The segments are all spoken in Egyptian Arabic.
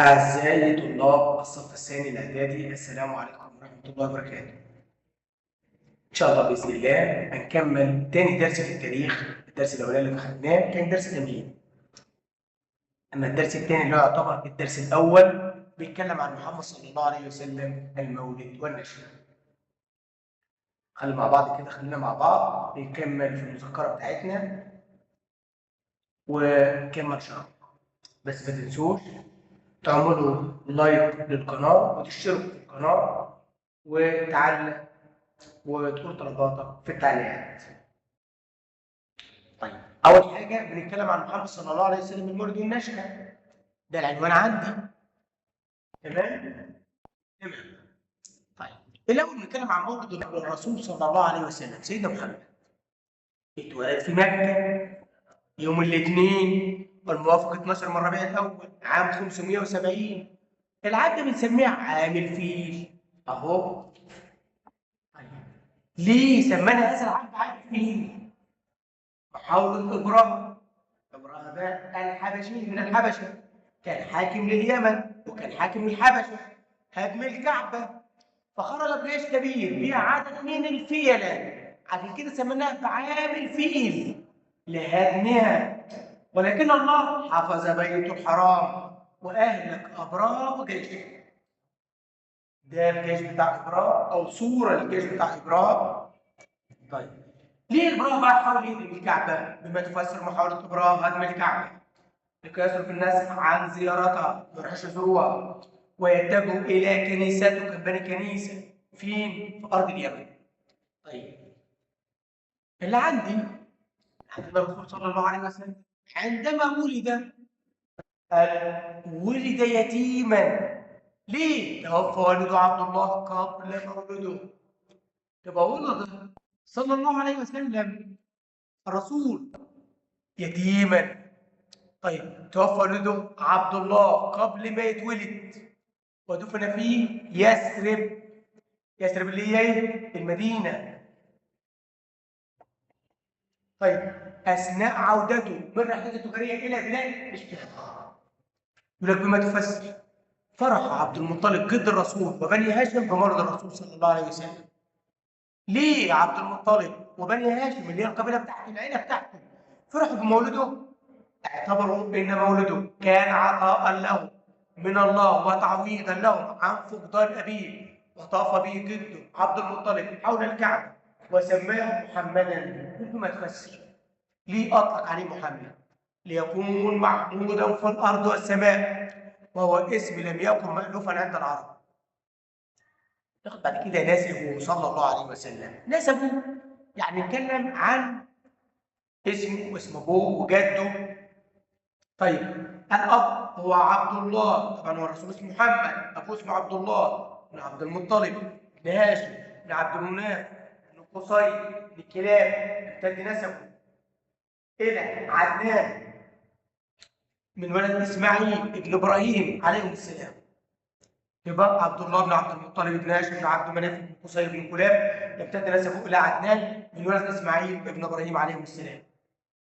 أعزائي طلاب الصف الثاني الإعدادي، السلام عليكم ورحمة الله وبركاته. إن شاء الله بإذن الله هنكمل تاني درس في التاريخ. الدرس الأولاني اللي خدناه كان درس تمهيد، أما الدرس الثاني اللي هو يعتبر الدرس الأول بيتكلم عن محمد صلى الله عليه وسلم، المولد والنشأة. خلينا مع بعض كده، خلينا مع بعض نكمل في المذكرة بتاعتنا ونكمل شرح. بس ما تنسوش تعملوا لايك للقناة وتشتركوا في القناة وتعلق وتقول طلباتك في التعليقات. طيب، أول حاجة بنتكلم عن محمد صلى الله عليه وسلم، المولد والنشأة، ده العنوان عندي. تمام؟ تمام. طيب، الأول بنتكلم عن مولد الرسول صلى الله عليه وسلم. سيدنا محمد اتولد في مكة يوم الاثنين الموافق 12 من ربيع الأول عام 570. العام ده بنسميه عام الفيل أهو. طيب، ليه سمينا هذا العام بعام الفيل؟ محاولة إبراهيم، إبراهيم ده الحبشي من الحبشة، كان حاكم لليمن وكان حاكم للحبشة، هدم الكعبة فخرج بجيش كبير فيه عدد من الفيلة، عشان كده سميناها بعام الفيل لهدمها. ولكن الله حفظ بيته الحرام وأهلك أبرهة وجيشه. ده الجيش بتاع إبرهة أو صورة للجيش بتاع إبرهة. طيب، ليه إبرهة بقى حاول يهدم الكعبة؟ بما تفسر محاولة إبرهة هدم الكعبة لكي يصرف الناس عن زيارتها، ما يروحوش يزوروها، ويتجهوا إلى كنيسته. كان بني كنيسة فين؟ في أرض اليمن. طيب، اللي عندي عندنا الرسول صلى الله عليه وسلم عندما ولد قال ولد يتيما. ليه؟ توفى والده عبد الله قبل مولده. تبقى ولد صلى الله عليه وسلم الرسول يتيما. طيب، توفى والده عبد الله قبل ما يتولد ودفن في يثرب. يثرب اللي هي ايه؟ المدينة. طيب، أثناء عودته من رحلته التجارية إلى بلاد الشام، يقول لك بما تفسر فرح عبد المطلب جد الرسول وبني هاشم بمرض الرسول صلى الله عليه وسلم. ليه عبد المطلب وبني هاشم اللي هي القبيلة بتاعته، العيلة بتاعته، فرحوا بمولده؟ اعتبروا إن مولده كان عطاء لهم من الله وتعويضا لهم عن فقدان أبيه، وطاف به جده عبد المطلب حول الكعبة وسماه محمدا. بما تفسر ليه أطلق عليه محمد؟ ليكون محمودا في الأرض والسماء، وهو اسم لم يكن مألوفا عند العرب. ناخد بعد كده نسبه صلى الله عليه وسلم. نسبه يعني نتكلم عن اسمه واسم ابوه وجده. طيب، الأب هو عبد الله، طبعا هو الرسول اسمه محمد، أبوه اسمه عبد الله بن عبد المطلب بن هاشم بن عبد مناف بن قصي بن كلاب، امتد نسبه إلى عدنان من ولد إسماعيل ابن إبراهيم عليهم السلام. يبقى عبد الله بن عبد المطلب بن هاشم بن عبد مناف بن قصي بن كلاب يمتد نسبه إلى عدنان من ولد إسماعيل ابن إبراهيم عليهم السلام.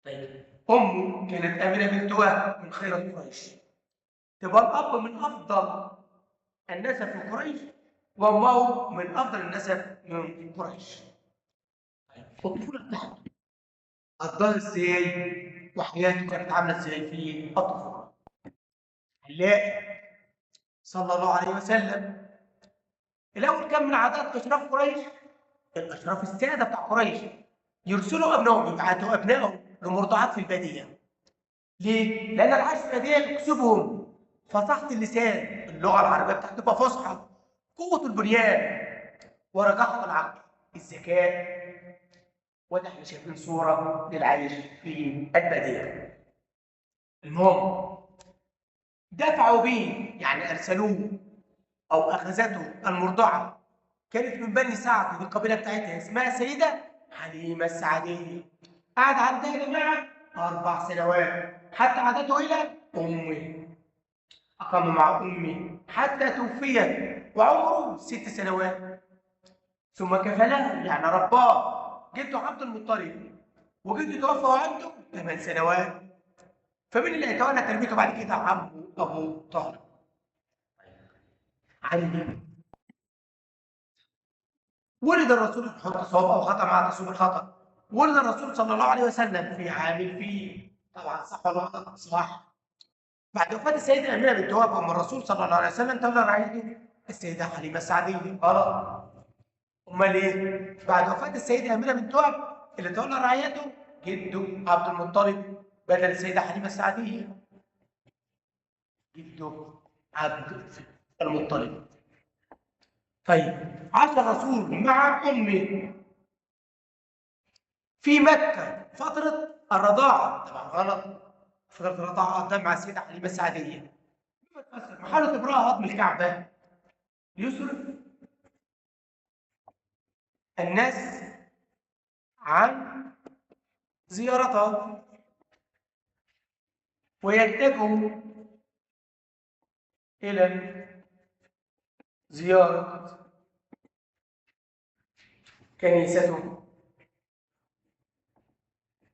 طيب، أمه كانت آمنة بنت وهب من خيرة قريش. تبقى الأب من أفضل النسب في قريش، وأمه من أفضل النسب من قريش. طيب، الطفولة بتاعته قضاها ازاي؟ وحياته كانت عاملة ازاي في الطفولة؟ هنلاقي صلى الله عليه وسلم الأول كان من عادات أشراف قريش، الأشراف السادة بتاع قريش، يرسلوا أبنائهم، يبعتوا أبنائهم لمرضعات في البادية. ليه؟ لأن العيش في البادية يكسبهم فصاحة اللسان، اللغة العربية بتاعته تبقى فصحى، قوة البنيان، ورجاحة العقل، الذكاء. وده احنا شايفين صورة للعيش في البادية. المهم دفعوا به، يعني أرسلوه أو أخذته المرضعة، كانت من بني سعد، دي القبيلة بتاعتها اسمها سيدة حليمة السعدية. قعد عندها يا جماعة 4 سنوات حتى عادته إلى أمه. أقام مع أمه حتى توفيت وعمره 6 سنوات. ثم كفله، يعني رباه جده عبد المطلب، وجده توفى وعنده 8 سنوات. فمن اللي هيتولى تربيته بعد كده؟ عمه أبو طالب. عندي ولد الرسول، نحط صواب او خطا مع تصويب الخطا. ولد الرسول صلى الله عليه وسلم في عام الفيل، طبعا صح ولا غلط؟ صح. بعد وفاه السيدة امينه بنت وهب ام الرسول صلى الله عليه وسلم تولى رعايته السيدة حليمة السعديه، غلط. امال ايه؟ بعد وفاه السيدة امينه بنت وهب اللي تولى رعايته جده عبد المطلب بدل السيدة حليمة السعديه. جده عبد المطلب. طيب عاش الرسول مع امه في مكة فترة الرضاعة، طبعا غلط. فترة الرضاعة قدام مع السيدة حليمة السعديه. محاولة ابراء هضم الكعبة ليصرف الناس عن زيارتها ويتجهوا إلى زيارة كنيسته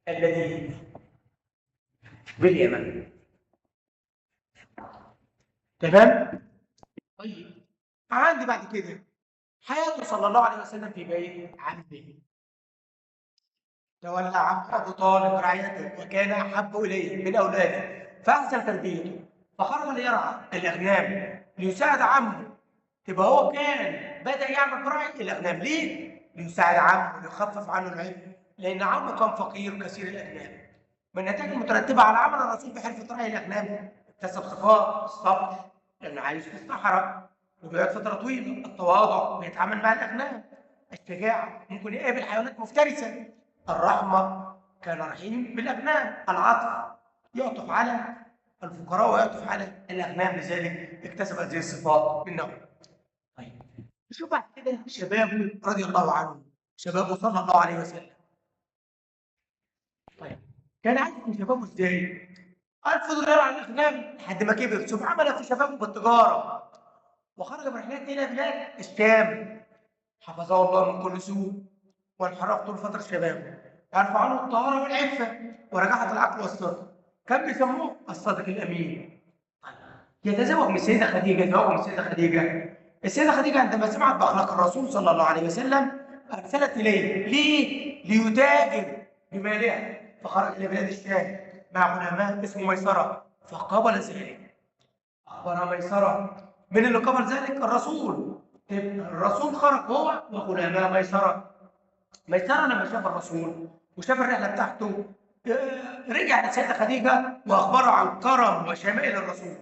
التي باليمن. تمام؟ طيب عندي بعد كده حياته صلى الله عليه وسلم في بيت عمه. تولى عمه أبو طالب رعايته وكان أحب إليه من أولاده فأحسن تربيته، فخرج ليرعى الأغنام ليساعد عمه. تبقى هو كان بدأ يعمل برعي الأغنام ليه؟ ليساعد عمه ليخفف عنه العبء، لأن عمه كان فقير كثير الأغنام. من النتائج المترتبة على عمل الرسول بحرفة رعي الأغنام اكتسب صفات الصبر لأنه عايش في الصحراء وبيقعد فترة طويلة، التواضع بيتعامل مع الأغنام، الشجاعة ممكن يقابل حيوانات مفترسة، الرحمة كان رحيم بالأغنام، العطف يعطف على الفقراء ويعطف على الأغنام، لذلك اكتسب هذه الصفات منه. طيب نشوف بعد كده شبابه رضي الله عنه، شبابه صلى الله عليه وسلم. طيب كان عايش في شبابه ازاي؟ قال فضل يرعى الأغنام لحد ما كبر، ثم عمل في شبابه بالتجارة وخرج برحلات إلى بلاد الشام. حفظه الله من كل سوء وانحراف طول فترة شبابه، عرف عنه الطهارة والعفة ورجعة العقل والصدق، كان بيسموه الصادق الأمين. طيب يتزوج من السيدة خديجة، يتزوج من السيدة خديجة. السيدة خديجة عندما سمعت بأخلاق الرسول صلى الله عليه وسلم أرسلت إليه، ليه؟ ليتاجر بمالها، فخرج إلى بلاد الشام مع غلامه اسمه ميسرة فقبل ذلك. أخبر ميسرة، من اللي قبل ذلك؟ الرسول. الرسول خرج هو وغلامه ميسرة. ميسرة لما شاف الرسول وشاف الرحلة بتاعته رجع للسيدة خديجة وأخبره عن كرم وشمائل الرسول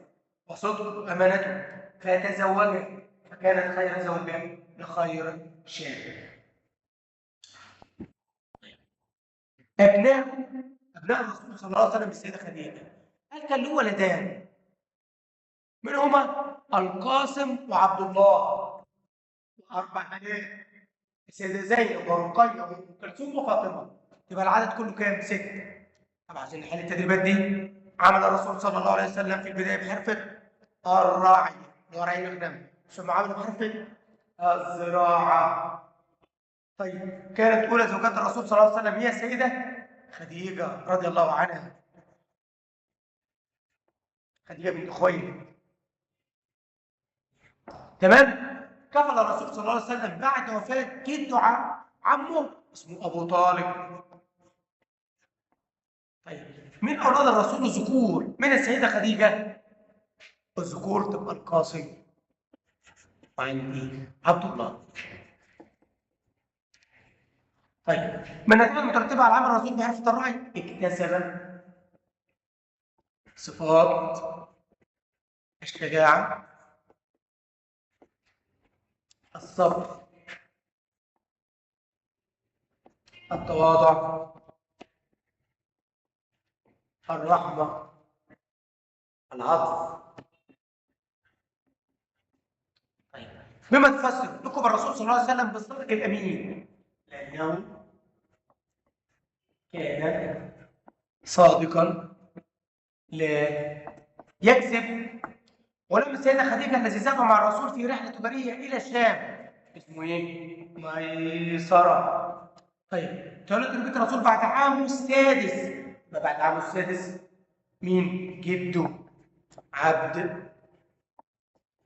وصدقه وأمانته، فتزوجها فكانت خير زوجة لخير شاب. أبناء الرسول صلى الله عليه وسلم بالسيدة خديجة، قال كان له ولدان منهما القاسم وعبد الله، وأربع بنات السيدة زينب ورقية وأم كلثوم وفاطمة. يبقى العدد كله كام؟ 6. طبعا عشان نحل التدريبات دي عمل الرسول صلى الله عليه وسلم في البداية بحرفة الراعي اللي هو رعي الأغنام، ثم عمل بحرفة الزراعة. طيب كانت أولى زوجات الرسول صلى الله عليه وسلم هي السيدة خديجة رضي الله عنها، خديجة بنت خويلد. تمام؟ كفل الرسول صلى الله عليه وسلم بعد وفاة جده عمه اسمه أبو طالب. طيب من أولاد الرسول الذكور من السيدة خديجة؟ الذكور تبقى القاسم وعندي عبد الله. طيب من النتائج المترتبة على عمل الرسول بحرفة الرعي اكتسب صفات الشجاعة، الصبر، التواضع، الرحمة، العطف. طيب بما تفسر لقب الرسول صلى الله عليه وسلم بالصادق الأمين؟ لأنه كان صادقا لا يكذب. ولم السيدة خديجة الذي ذهب مع الرسول في رحلة تجارية إلى الشام اسمه إيه؟ ميسرة. طيب تولد تربية الرسول بعد عامة السادس. ما بعد عامة السادس مين؟ جده عبد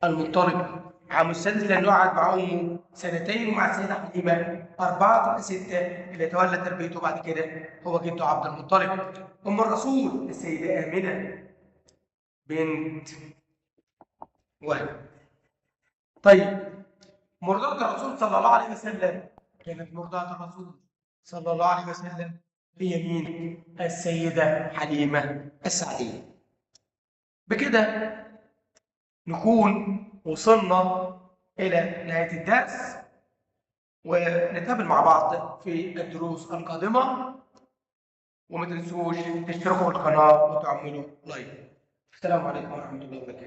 المطلب، عامة السادس لأنه قعد مع أمه سنتين ومع السيدة حليمة 4 تبقى 6. اللي تولى تربيته بعد كده هو جده عبد المطلب. أم الرسول السيدة آمنة بنت وهب. طيب مرضعة الرسول صلى الله عليه وسلم، كانت مرضعة الرسول صلى الله عليه وسلم هي مين؟ السيدة حليمة السعدية. بكده نكون وصلنا إلى نهاية الدرس، ونتقابل مع بعض في الدروس القادمة، وما تنسوش تشتركوا في القناة وتعملوا لايك. السلام عليكم ورحمة الله وبركاته.